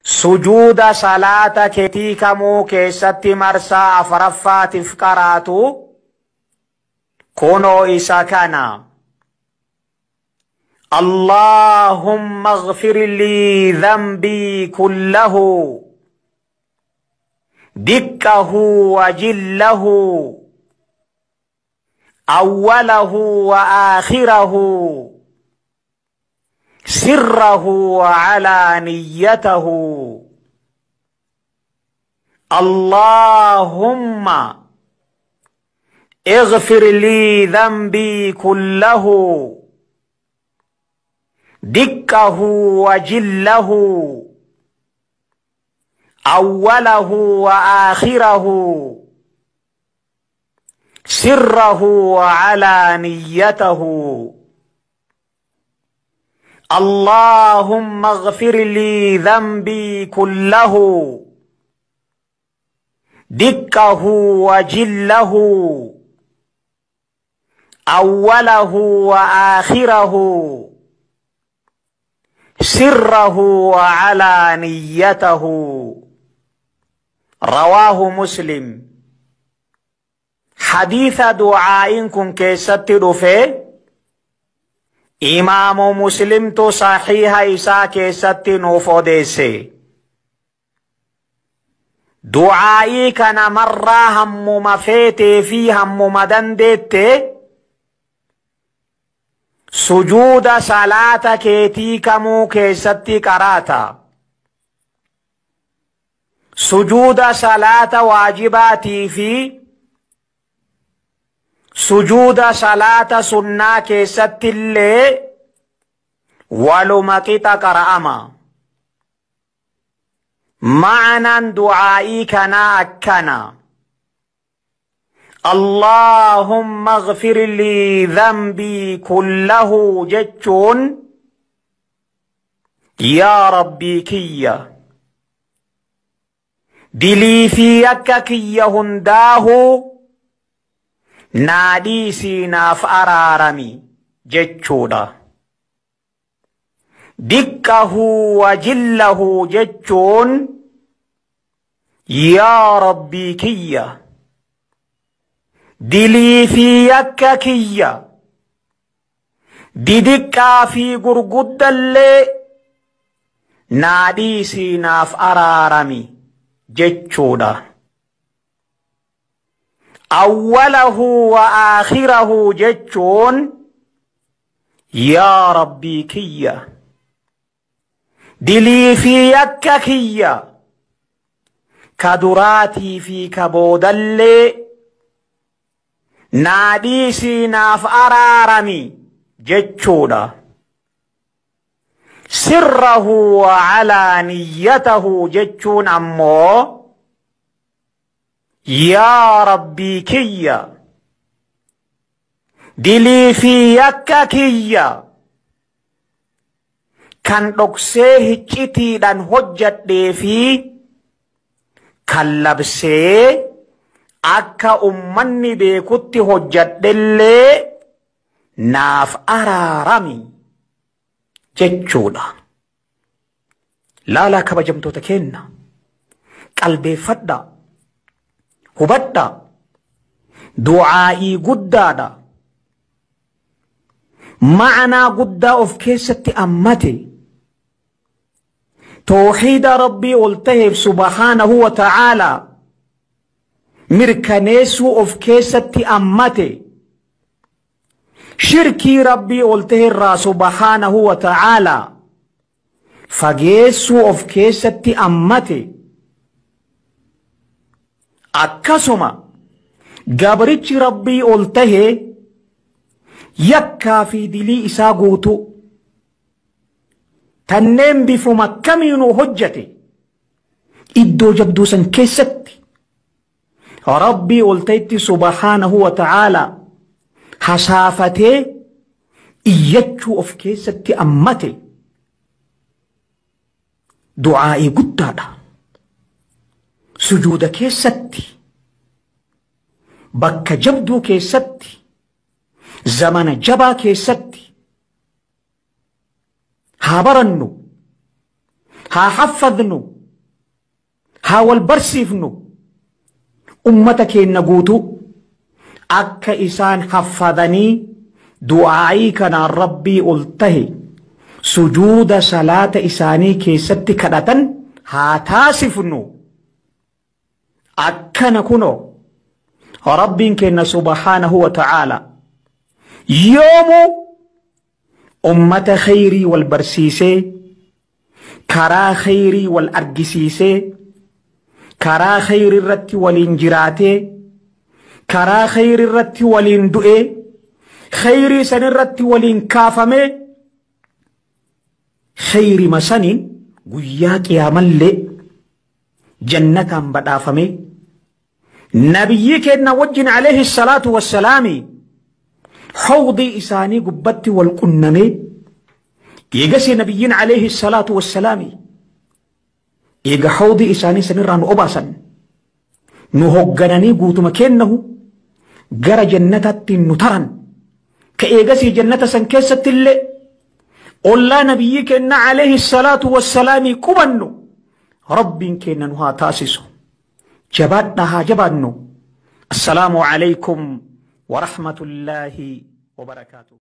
Sujuuda salaata keetii kamuu keessatti marsaa afuraffaatiif qaraatu kunoo isa kana. اللهم اغفر لي ذنبي كله دقه وجله أوله وآخره سره وعلانيته. اللهم اغفر لي ذنبي كله دقه وجله أوله وآخره سره وعلانيته. اللهم اغفر لي ذنبي كله دقه وجله أوله وآخره سره وعلانيته. رواه مسلم. حديث دعاء كن كيست رفه إمام مسلم تو صحيح إسا كيست نوفوديسي. دعائي كان مرة هم مفيتي في هم مدندت سجود صلاة كيتي كمو كيستي كراتا. سجود صلاة واجباتي في سجود صلاة سنة كيست اللي ولمكتا كرأما. معنى دعائي كنا أكنا. اللهم اغفر لي ذنبي كله جتشون يا ربي كيا دلي في يككي هنداه نادي سيناف أرارمي جتشودا. دكه وجله جتشون يا ربي كيا دلي في يككيا ددكا في غرغد اللي نادي سيناف أرارمي جتشودا. أوله وآخره جتشون يا ربي كيا دلي في يككيا كدراتي في كبودلي نادي سيناف أرارمي جتشودا. سره وعلانيته جتشون أمو يا ربي كيا دلي في يككيا كان dhoksee hiccitiidhaan hojjadhee fi kan labsee akka ummanni beekutti hojjadhellee naaf araarami jechuudha. Laalaa kabajamtoota keenna, qalbeeffadhaa, hubadhaa, du'aa'ii guddaadha. Ma'anaa guddaa of keessatti ammate tawxiida rabbii ol taheef subhaanahu wa ta'aalaa mirkaneessuu of keessatti ammate shirkii rabbii ol taherraa subhaanahu wa ta'aalaa fageessuu of keessatti ammate. Akkasuma gabrichi rabbii ol tahe yakkaa fi dilii isaa guutuu tanneen bifuma kamiinuu hojjate iddoo jabduu san keessatti rabbii ol ta'etti subhaanahu wa ta'aalaa hasaafatee iyyachuu of keessatti ammate du'aa'ii guddaadha. Sujuuda keessatti bakka jabduu keessatti zamana jabaa keessatti haa barannu, haa haffadnu, Haa wal barsiifnu. Ummata keenya guutuu akka isaan haffadanii du'aa'ii kanaan Rabbii ol tahe sujuuda salaata isaanii keessatti kadhatan haa taasifnu. Akkana kunoo Rabbiin keenya subhaanahu wa ta'aala yoomuu ummata khayrii wal barsiisee, karaa khayrii wal argisiisee, karaa khayrii irratti waliin jiraatee, karaa khayrii irratti waliin du'ee, khayrii san irratti waliin kaafamee, khayrima saniin guyyaa qiyaamallee jannataan badhaafamee nabiyyii keenya wajjin alayhi salaatu wassalaami hawdii isaanii gubbatti wal qunnamee, eegasii nabiyyiin alayhi salaatu wassalaami eega hawdii isaanii sanirraa nu obaasan, nu hoggananii guutuma kennahu gara jannatatti nu taran, ka eegasii jannata san keessatti illee ollaa nabiyyii keenya alayhi salaatu wassalaamii qubannu Rabbiin keenya nu haa taasisu. Jabaadhaa, haa jabaannu. Assalaamu alaykum wa rahmatullaahi wa barakaatuh.